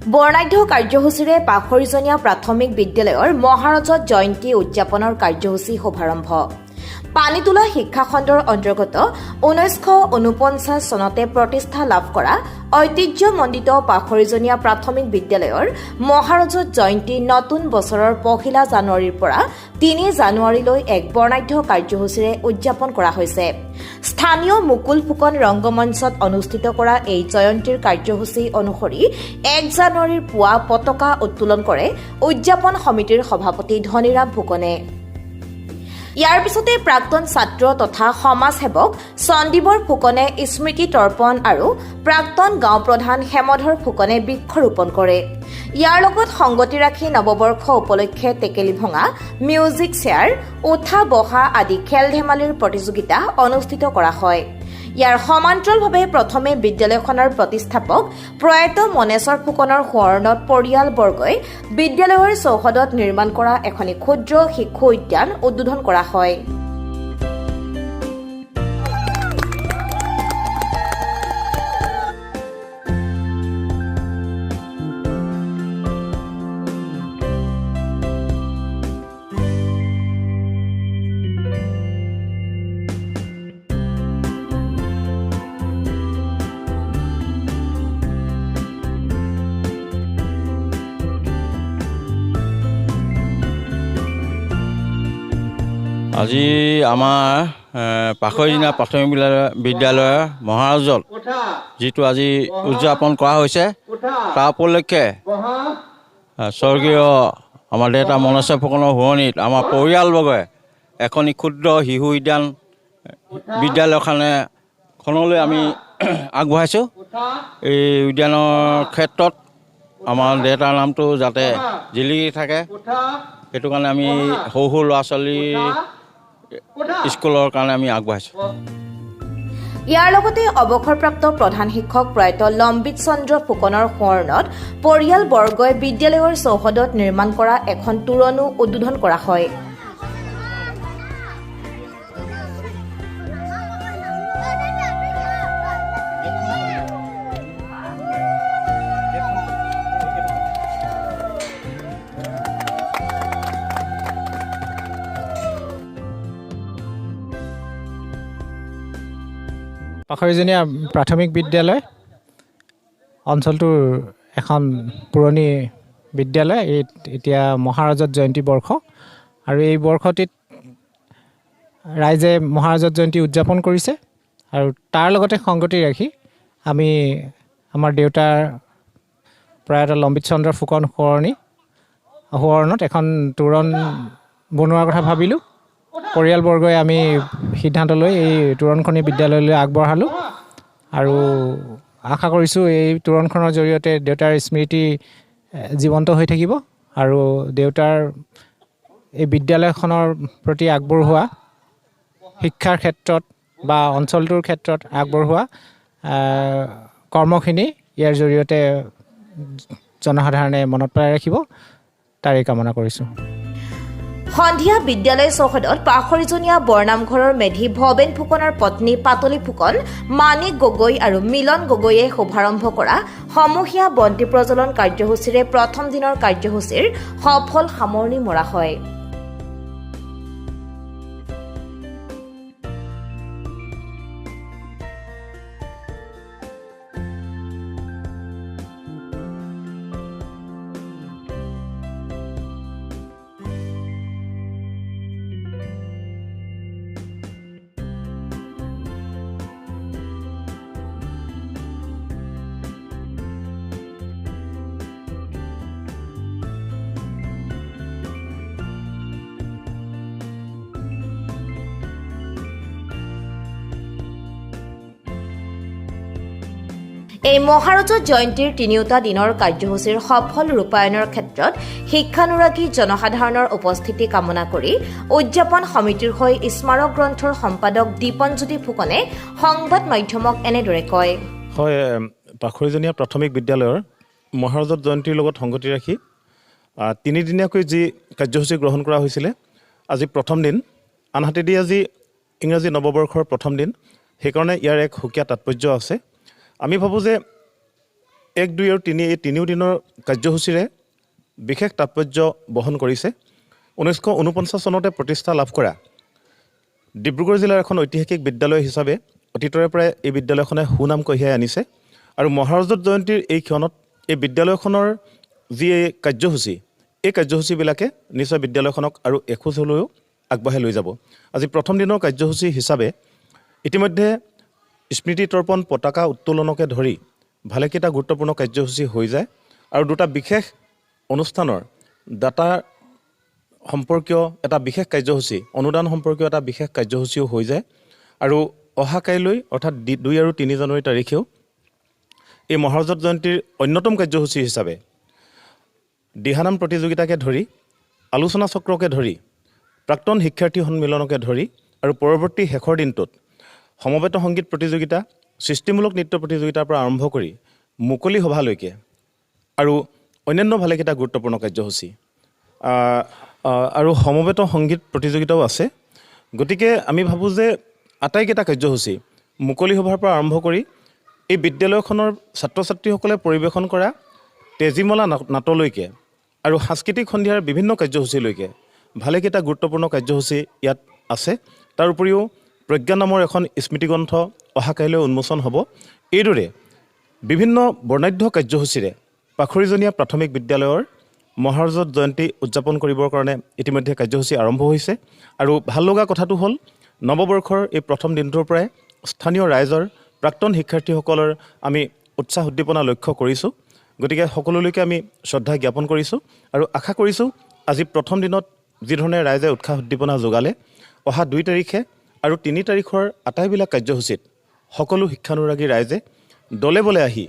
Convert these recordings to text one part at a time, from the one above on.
বৰ্ণাঢ্য কাৰ্যসূচীৰে পাখৰিজনীয়া প্ৰাথমিক বিদ্যালয়ৰ মহাৰজত জয়ন্তী উদযাপনৰ কাৰ্যসূচী শুভাৰম্ভ। পানীতোলা শিক্ষাখণ্ডৰ অন্তৰ্গত 1949 চনতে প্ৰতিষ্ঠা লাভ কৰা ঐতিহ্যমণ্ডিত পাখৰিজনীয়া প্ৰাথমিক বিদ্যালয়ৰ মহাৰজত জয়ন্তী নতুন বছৰৰ 1 জানুৱাৰীৰ পৰা 3 জানুৱাৰীলৈ এক বৰ্ণাঢ্য কাৰ্যসূচীৰে উদযাপন কৰা হৈছে। স্থানীয় মুকুল ফুকন ৰংগমঞ্চত অনুষ্ঠিত কৰা এই জয়ন্তীৰ কাৰ্যসূচী অনুসৰি 1 জানুৱাৰীৰ পুৱা পতাকা উত্তোলন কৰে উদযাপন সমিতিৰ সভাপতি ধনীৰাম ফুকনে। ইয়াৰ পিছতে প্ৰাক্তন ছাত্ৰ তথা সমাজসেৱক চণ্ডীবৰ ফুকনে স্মৃতি তৰ্পণ আৰু প্ৰাক্তন গাঁওপ্ৰধান হেমধৰ ফুকনে বৃক্ষৰোপণ কৰে। ইয়াৰ লগত সংগতি ৰাখি নৱবৰ্ষ উপলক্ষে টেকেলি ভঙা, মিউজিক চেয়াৰ, উঠা বহা আদি খেল ধেমালিৰ প্ৰতিযোগিতা অনুষ্ঠিত কৰা হয়। ইয়াৰ সমান্তৰালভাৱে প্ৰথমে বিদ্যালয়খনৰ প্ৰতিষ্ঠাপক প্ৰয়াত মনেশ্বৰ ফুকনৰ সোঁৱৰণত পৰিয়ালবৰ্গই বিদ্যালয়ৰ চৌহদত নিৰ্মাণ কৰা এখনি ক্ষুদ্ৰ শিশু উদ্যান উদ্বোধন কৰা হয়। আজি আমাৰ পাখৰিজনীয়া প্ৰাথমিক বিদ্যালয়ৰ মহাৰজত যিটো আজি উদযাপন কৰা হৈছে, তাৰ উপলক্ষে স্বৰ্গীয় আমাৰ দেউতা মনেশ্বৰ ফুকনৰ সোঁৱৰণিত আমাৰ পৰিয়ালবৰ্গই এখনি ক্ষুদ্ৰ শিশু উদ্যান বিদ্যালয়খনে খনলৈ আমি আগবঢ়াইছোঁ। এই উদ্যানৰ ক্ষেত্ৰত আমাৰ দেউতাৰ নামটো যাতে জিলিকি থাকে, সেইটো কাৰণে আমি সৰু সৰু ল'ৰা ছোৱালী স্কুলৰ কাৰণে আমি আগবঢ়াইছোঁ। ইয়াৰ লগতে অৱসৰপ্ৰাপ্ত প্ৰধান শিক্ষক প্ৰয়াত লম্বিত চন্দ্ৰ ফুকনৰ সোঁৱৰণত পৰিয়ালবৰ্গই বিদ্যালয়ৰ চৌহদত নিৰ্মাণ কৰা এখন তোৰণো উদ্বোধন কৰা হয়। পাখৰিজনীয়া প্ৰাথমিক বিদ্যালয় অঞ্চলটোৰ এখন পুৰণি বিদ্যালয়। এই এতিয়া মহাৰজত জয়ন্তী বৰ্ষ আৰু এই বৰ্ষটিত ৰাইজে মহাৰজত জয়ন্তী উদযাপন কৰিছে আৰু তাৰ লগতে সংগতি ৰাখি আমি আমাৰ দেউতাৰ প্ৰয়াত লম্বিত চন্দ্ৰ ফুকন সোঁৱৰণত এখন তোৰণ বনোৱাৰ কথা ভাবিলোঁ। পৰিয়ালবৰ্গই আমি সিদ্ধান্ত লৈ এই তোৰণখনি বিদ্যালয়লৈ আগবঢ়ালোঁ আৰু আশা কৰিছোঁ, এই তোৰণখনৰ জৰিয়তে দেউতাৰ স্মৃতি জীৱন্ত হৈ থাকিব আৰু দেউতাৰ এই বিদ্যালয়খনৰ প্ৰতি আগবঢ়োৱা শিক্ষাৰ ক্ষেত্ৰত বা অঞ্চলটোৰ ক্ষেত্ৰত আগবঢ়োৱা কৰ্মখিনি ইয়াৰ জৰিয়তে জনসাধাৰণে মনত পেলাই ৰাখিব, তাৰেই কামনা কৰিছোঁ। সন্ধিয়া বিদ্যালয় চৌহদত পাখৰিজনীয়া বৰনামঘৰৰ মেধি ভৱেন ফুকনৰ পত্নী পাতলি ফুকন, মানিক গগৈ আৰু মিলন গগৈয়ে শুভাৰম্ভ কৰা সমূহীয়া বন্তি প্ৰজ্বলন কাৰ্যসূচীৰে প্ৰথম দিনৰ কাৰ্যসূচীৰ সফল সামৰণি মৰা হয়। এই মহাৰজত জয়ন্তীৰ তিনিওটা দিনৰ কাৰ্যসূচীৰ সফল ৰূপায়ণৰ ক্ষেত্ৰত শিক্ষানুৰাগী জনসাধাৰণৰ উপস্থিতি কামনা কৰি উদযাপন সমিতিৰ হৈ স্মাৰক গ্ৰন্থৰ সম্পাদক দীপনজ্যোতি ফুকনে সংবাদ মাধ্যমক এনেদৰে কয়। হয়, পাখৰিজনীয়া প্ৰাথমিক বিদ্যালয়ৰ মহাৰজত জয়ন্তীৰ লগত সংগতি ৰাখি তিনিদিনীয়াকৈ যি কাৰ্যসূচী গ্ৰহণ কৰা হৈছিলে, আজি প্ৰথম দিন। আনহাতেদি আজি ইংৰাজী নৱবৰ্ষৰ প্ৰথম দিন, সেইকাৰণে ইয়াৰ এক সুকীয়া তাৎপৰ্য আছে। আমি ভাবোঁ যে 1, 2 আৰু 3 এই তিনিও দিনৰ কাৰ্যসূচীৰে বিশেষ তাৎপৰ্য বহন কৰিছে। 1949 চনতে প্ৰতিষ্ঠা লাভ কৰা ডিব্ৰুগড় জিলাৰ এখন ঐতিহাসিক বিদ্যালয় হিচাপে অতীতৰে পৰাই এই বিদ্যালয়খনে সুনাম কঢ়িয়াই আনিছে আৰু মহাৰজত জয়ন্তীৰ এই ক্ষণত এই বিদ্যালয়খনৰ যি এই কাৰ্যসূচী, এই কাৰ্যসূচীবিলাকে নিশ্চয় বিদ্যালয়খনক আৰু এখোজ হ'লেও আগবঢ়াই লৈ যাব। আজি প্ৰথম দিনৰ কাৰ্যসূচী হিচাপে ইতিমধ্যে স্মৃতি তৰ্পণ, পতাকা উত্তোলনকে ধৰি ভালেকেইটা গুৰুত্বপূৰ্ণ কাৰ্যসূচী হৈ যায় আৰু দুটা বিশেষ অনুষ্ঠানৰ দাতা সম্পৰ্কীয় এটা বিশেষ কাৰ্যসূচী, অনুদান সম্পৰ্কীয় এটা বিশেষ কাৰ্যসূচীও হৈ যায়। আৰু অহা কাইলৈ অৰ্থাৎ 2 আৰু 3 জানুৱাৰী তাৰিখেও এই মহাৰজত জয়ন্তীৰ অন্যতম কাৰ্যসূচী হিচাপে দিহানাম প্ৰতিযোগিতাকে ধৰি, আলোচনা চক্ৰকে ধৰি, প্ৰাক্তন শিক্ষাৰ্থী সন্মিলনকে ধৰি আৰু পৰৱৰ্তী শেষৰ দিনটোত সমবেত সংগীত প্ৰতিযোগিতা, সৃষ্টিমূলক নৃত্য প্ৰতিযোগিতাৰ পৰা আৰম্ভ কৰি মুকলি সভালৈকে আৰু অন্যান্য ভালেকেইটা গুৰুত্বপূৰ্ণ কাৰ্যসূচী আৰু সমবেত সংগীত প্ৰতিযোগিতাও আছে। গতিকে আমি ভাবোঁ যে আটাইকেইটা কাৰ্যসূচী মুকলি সভাৰ পৰা আৰম্ভ কৰি এই বিদ্যালয়খনৰ ছাত্ৰ ছাত্ৰীসকলে পৰিৱেশন কৰা তেজীমলা নাটলৈকে আৰু সাংস্কৃতিক সন্ধিয়াৰ বিভিন্ন কাৰ্যসূচীলৈকে ভালেকেইটা গুৰুত্বপূৰ্ণ কাৰ্যসূচী ইয়াত আছে। তাৰ উপৰিও প্ৰজ্ঞা নামৰ এখন স্মৃতিগ্ৰন্থ অহা কাইলৈ উন্মোচন হ'ব। এইদৰে বিভিন্ন বৰ্ণাঢ্য কাৰ্যসূচীৰে পাখৰিজনীয়া প্ৰাথমিক বিদ্যালয়ৰ মহাৰজত জয়ন্তী উদযাপন কৰিবৰ কাৰণে ইতিমধ্যে কাৰ্যসূচী আৰম্ভ হৈছে। আৰু ভাল লগা কথাটো হ'ল, নৱবৰ্ষৰ এই প্ৰথম দিনটোৰ পৰাই স্থানীয় ৰাইজৰ, প্ৰাক্তন শিক্ষাৰ্থীসকলৰ আমি উৎসাহ উদ্দীপনা লক্ষ্য কৰিছোঁ। গতিকে সকলোলৈকে আমি শ্ৰদ্ধা জ্ঞাপন কৰিছোঁ আৰু আশা কৰিছোঁ আজি প্ৰথম দিনত যিধৰণে ৰাইজে উৎসাহ উদ্দীপনা যোগালে, অহা 2 তাৰিখে আৰু 3 তাৰিখৰ আটাইবিলাক কাৰ্যসূচীত সকলো শিক্ষানুৰাগী ৰাইজে দলে বলে আহি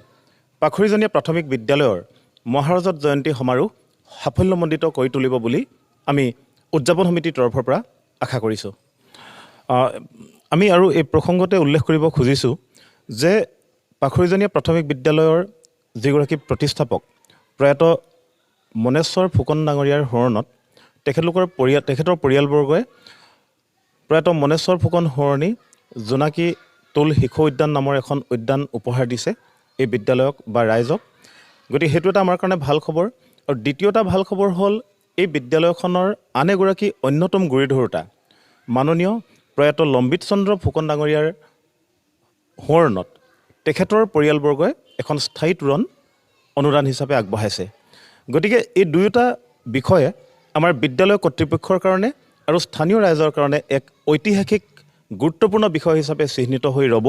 পাখৰিজনীয়া প্ৰাথমিক বিদ্যালয়ৰ মহাৰজত জয়ন্তী সমাৰোহ সাফল্যমণ্ডিত কৰি তুলিব বুলি আমি উদযাপন সমিতিৰ তৰফৰ পৰা আশা কৰিছোঁ। আমি আৰু এই প্ৰসংগতে উল্লেখ কৰিব খুজিছোঁ যে পাখৰিজনীয়া প্ৰাথমিক বিদ্যালয়ৰ যিগৰাকী প্ৰতিষ্ঠাপক প্ৰয়াত মনেশ্বৰ ফুকন ডাঙৰীয়াৰ সোঁৱৰণত তেখেতৰ পৰিয়ালবৰ্গই প্ৰয়াত মনেশ্বৰ ফুকন সোঁৱৰণী জোনাকী টোল শিশু উদ্যান নামৰ এখন উদ্যান উপহাৰ দিছে এই বিদ্যালয়ক বা ৰাইজক। গতিকে সেইটো এটা আমাৰ কাৰণে ভাল খবৰ। আৰু দ্বিতীয়টা ভাল খবৰ হ'ল, এই বিদ্যালয়খনৰ আন এগৰাকী অন্যতম গুৰি ধৰোঁতা মাননীয় প্ৰয়াত লম্বিত চন্দ্ৰ ফুকন ডাঙৰীয়াৰ সোঁৱৰণত তেখেতৰ পৰিয়ালবৰ্গই এখন স্থায়ী তোৰণ অনুদান হিচাপে আগবঢ়াইছে। গতিকে এই দুয়োটা বিষয়ে আমাৰ বিদ্যালয় কৰ্তৃপক্ষৰ কাৰণে আৰু স্থানীয় ৰাইজৰ কাৰণে এক ঐতিহাসিক গুৰুত্বপূৰ্ণ বিষয় হিচাপে চিহ্নিত হৈ ৰ'ব।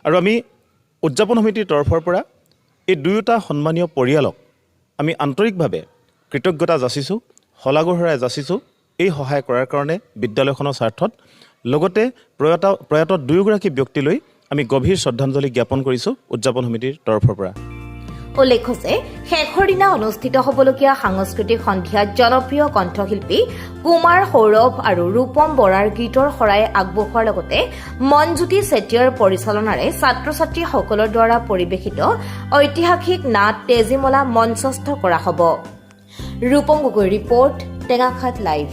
আৰু আমি উদযাপন সমিতিৰ তৰফৰ পৰা এই দুয়োটা সন্মানীয় পৰিয়ালক আমি আন্তৰিকভাৱে কৃতজ্ঞতা যাচিছোঁ, শলাগৰ শৰাই যাচিছোঁ এই সহায় কৰাৰ কাৰণে বিদ্যালয়খনৰ স্বাৰ্থত। লগতে প্ৰয়াত দুয়োগৰাকী ব্যক্তিলৈ আমি গভীৰ শ্ৰদ্ধাঞ্জলি জ্ঞাপন কৰিছোঁ উদযাপন সমিতিৰ তৰফৰ পৰা। উল্লেখ্য যে শেষৰ দিনা অনুষ্ঠিত হ'বলগীয়া সাংস্কৃতিক সন্ধিয়াত জনপ্ৰিয় কণ্ঠশিল্পী কুমাৰ সৌৰভ আৰু ৰূপম বৰাৰ গীতৰ শৰাই আগবঢ়োৱাৰ লগতে মনজ্যোতি চেতিয়াৰ পৰিচালনাৰে ছাত্ৰ ছাত্ৰীসকলৰ দ্বাৰা পৰিৱেশিত ঐতিহাসিক নাট তেজীমলা মঞ্চস্থ কৰা হ'ব। Rupam Gogoi report, Tengakhat live.